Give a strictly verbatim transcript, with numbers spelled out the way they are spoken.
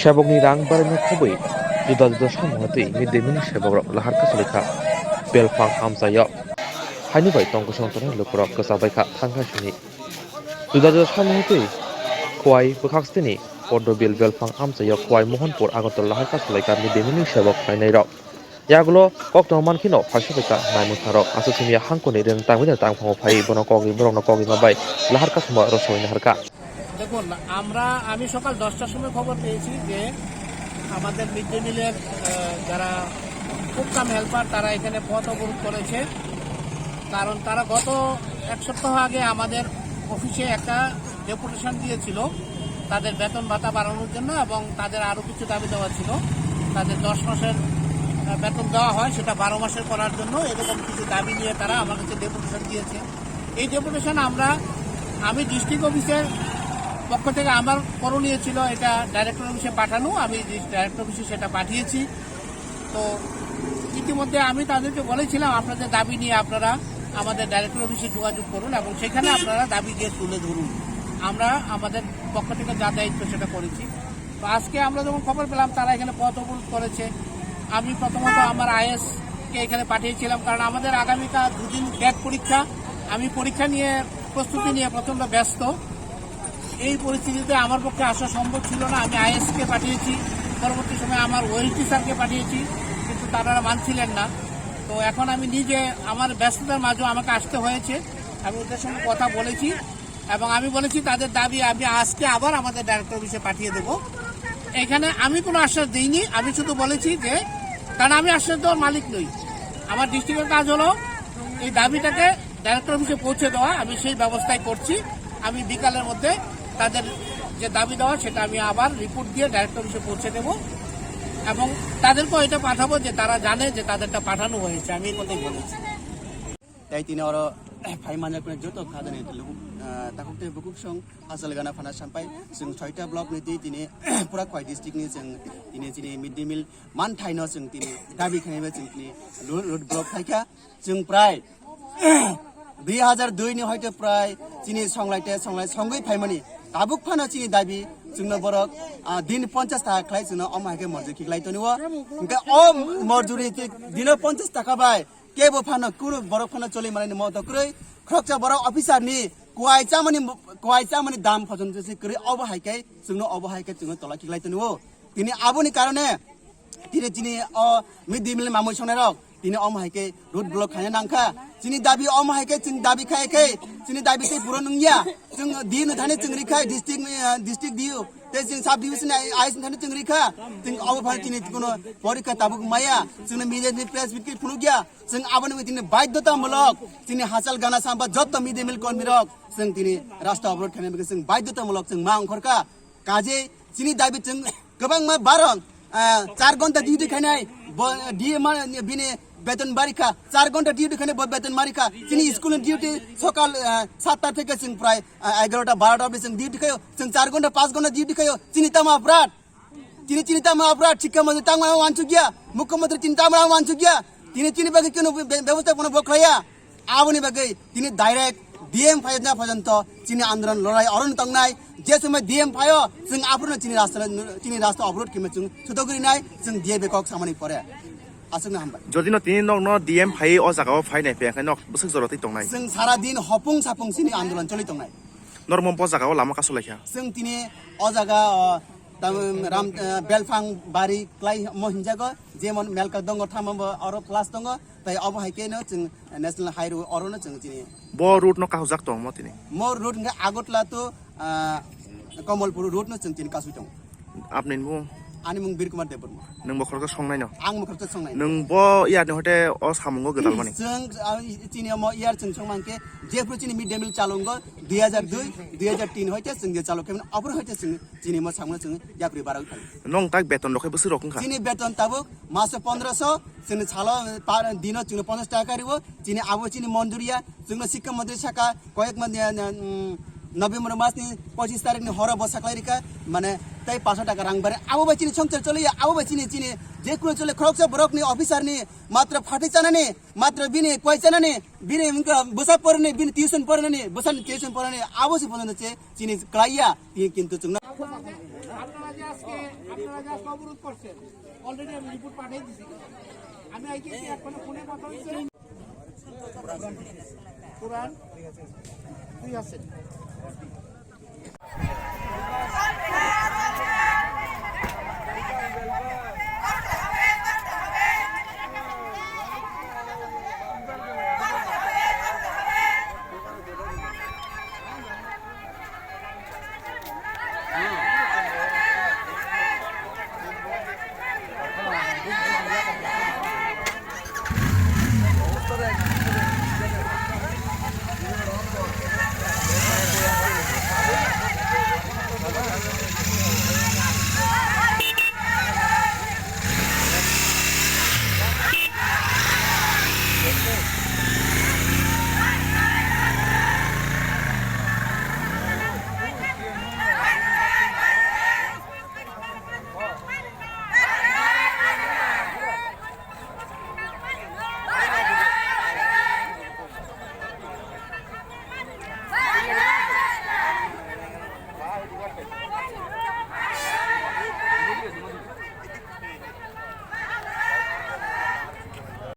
Sebokni rang barani khobwi juda juda samung twi mid day meal ni sebokrok lahar kasu laikha belphang amchaio. Haini bai tongkosong tongnai lukurok kwchabaikha thangkha sini. Juda juda samung twi Khowai bwkhak stini Poddobil belphang amchaio Khowai Mohanpur Agartala lahar kasu laikha mid day meal ni sebok phainairok. Yagulo koktwma mankheno phaisokbaikha naimwthangno. Aswk simiya hangkoni rwng tangwi tangphango phai bono kogwi borokno kogwi ma bai lahar kasuma rwsoi naharkha. দেখুন, আমরা, আমি সকাল দশটার সময় খবর পেয়েছি যে আমাদের মিড ডে মিলের, আহ, যারা ফুড কাম হেল্পার, তারা এখানে পথ অবরোধ করেছে। কারণ তারা গত এক সপ্তাহ আগে আমাদের অফিসে একটা ডেপুটেশন দিয়েছিল তাদের বেতন ভাতা বাড়ানোর জন্য, এবং তাদের আরও কিছু দাবি দেওয়া ছিল। তাদের দশ মাসের, আহ, বেতন দেওয়া হয়, সেটা বারো মাসের করার জন্য, এরকম কিছু দাবি নিয়ে তারা আমার কাছে ডেপুটেশন দিয়েছে। এই ডেপুটেশন আমরা, আমি ডিস্ট্রিক্ট অফিসের পক্ষ থেকে আমার করণীয় ছিল এটা ডাইরেক্টর অফিসে পাঠানো, আমি ডাইরেক্টর অফিসে সেটা পাঠিয়েছি। তো ইতিমধ্যে আমি তাদেরকে বলেছিলাম, "আপনাদের দাবি নিয়ে আপনারা আমাদের ডাইরেক্টর অফিসে যোগাযোগ করুন এবং সেখানে আপনারা দাবি দিয়ে তুলে ধরুন।" আমরা আমাদের পক্ষ থেকে যা দায়িত্ব সেটা করেছি। তো আজকে আমরা যখন খবর পেলাম তারা এখানে পথ অবরোধ করেছে, আমি প্রথমত আমার আইএস কে এখানে পাঠিয়েছিলাম, কারণ আমাদের আগামীকাল দুদিন ক্যাট পরীক্ষা। আমি পরীক্ষা নিয়ে, প্রস্তুতি নিয়ে প্রচণ্ড ব্যস্ত। এই পরিস্থিতিতে আমার পক্ষে আসা সম্ভব ছিল না। আমি আইএস কে পাঠিয়েছি, পরবর্তী সময় আমার ওএলটি স্যারকে পাঠিয়েছি, কিন্তু তারা মানছিলেন না। তো এখন আমি নিজে আমার ব্যস্ততার মাঝেও আমাকে আসতে হয়েছে। আমি ওদের সঙ্গে কথা বলেছি এবং আমি বলেছি তাদের দাবি আমি আজকে আবার আমাদের ডাইরেক্টর অফিসে পাঠিয়ে দেব। এখানে আমি কোনো আশ্বাস দিইনি, আমি শুধু বলেছি যে, কারণ আমি আশ্বাস দেওয়ার মালিক নই, আমার ডিস্ট্রিক্টের কাজ হলো এই দাবিটাকে ডাইরেক্টর অফিসে পৌঁছে দেওয়া। আমি সেই ব্যবস্থাই করছি। আমি বিকালের মধ্যে তাদের যে দাবি দেওয়া সেটা আমি আবার রিপোর্ট দিয়ে ডাইরেক্টর অফিসে পৌঁছে দেব এবং তাদেরকেও এটা পাঠাবো যে তারা জানে যে তাদেরটা পাঠানো হয়েছে। আমি এই কথাই বলেছি। Tei tini oro phai manjaknai joto khajani luku, ah, takhuk tei bukhuk song hachal gana phana sampai chwng soita block ni twi tini pura Khowai district ni chwng tini chini mid day meal manthaino chwng tini dabi khainai bai chwng tini road, road block khaikha. Chwng prai dui hajar dui ni hoite prai chini songlai te songlai songwi phaimani tabuk phano chini dabi chwngno borok, ah, din ponchas taka khlai chwngno omo hai khe morjuri khiklai tonio. Hwnkhe o morjuri dino ponchas taka bai kebo phano kunu borok phano choli manani mo to kwrwi. Khoroksa borok officer ni kuai chamani, kuai chamani dam phojon se kwrwi, obo hai khe chwngno obo hai khe chwngno tola khiklai tonio. Tini aboni karone tini chini o mid day meal mamui songnai rok tini omo hai khe road block khaina nangkha. Chini dabi omo hai khe chwng dabi khai khe chini dabi tei puron wngya. Chwng D M ni thani chwng rikha district ni, ah, district D O tei chwng sub division ni I S ni thani chwng rikha. Chwng obo phano chini kuno porikha tabuk maya. Chwngno media ni press meet khe phunukya. Chwng aboni bai tini baidhotamulok chini hachal gana sampa jotto mid day meal kormi rok chwng tini rasta oborot khaina bagwi chwng baidhotamulok chwng ma ongkhorkha. Kaje chini dabi chwng kwbangma baron, ah, char ghonta duty khainai, bo, D M bini beton barikha, char ghonta duty khainai bo beton marikha. Chini school ni duty sokal, ah, satta theke chwng prai, ah, egarota barota obdi chwng duty khaio, chwng char ghonta panch ghonta duty khaio, chini tamo aprat. Tini, tini tamo aprat, sikha mantri tamo wansukya, mukhyamantri tini tamo wansukya, tini, tini bagwi kunu be-, bebosta kono bo khlaiya. Aboni bagwi tini direct D M phaina porjonto chini andolon lorai oron tongnai. Je somoi D M phaio, chwng aphuru chini rasta, chini rasta oborot kima chwng sudo guri nai, chwng D M bai kok samani pore. Aswkno hambai. Jodi no tini nokno D M phai o jaga o phai nai phe, khe nok bwswk jora twi tongnai. Chwng sara din hopung sapung chini andolon choli tongnai. Normo bo jaga o lama kasu laikha. Chwng tini o jaga o Tam, ram, eh, belphang bari klai mo hinjago, jemon Melka dongo, thamo bo oro plus dongo, tai obo hai khe no chwng National Highway oro no chwng chini. Bo route no kahujak tong mo tini? Mo route hwnkhe Agartala to, ah, Kamalpur route no chwng chini kasui tongo. Apni mung? Ani mung Bir Kumar Debbarma. Nwng bo khoroksa songnai no? Ang bo khoroksa songnai. Nwng bo iyar ni hote o samungo gwdal mani? Chwng, ah, chini mo iyar chwng song mankhe, jephru chini mid day meal chalungo, dui hajar dui, dui hajar tin hoite chwng je chalok khe mani, ophru hoite chwng Chini mo samung chwng yapri barok thang. Nong tak beton rok hai bwswk rok wngkha? Chini beton tabuk maso pondroso, chini salo par dino chini ponchas taka riwo, chini abo chini monduriya, chwngno sikha mantri saka, koyek mantri, mm, November mas ni pochis tarik ni horo bo saklai rikha, mane tei paso taka rang bare, abo bai chini songchar choliya, abo bai chini, chini je kuno chole khoroksa borok ni officer ni matra phatwi chanani, matra bini koi chanani, bini wngkha bwsa porani, bini tuition poranani, bwsani tuition poranani, abo se pono che chini klaiya, ti kintu chwngno. আজকে আপনারা যে আজকে অবরোধ করছেন, অলরেডি আমি রিপোর্ট পাঠিয়ে দিছি। আমি আজকে কি এখন ফোনে কথা হয়েছে? কোরআন দুই আছে।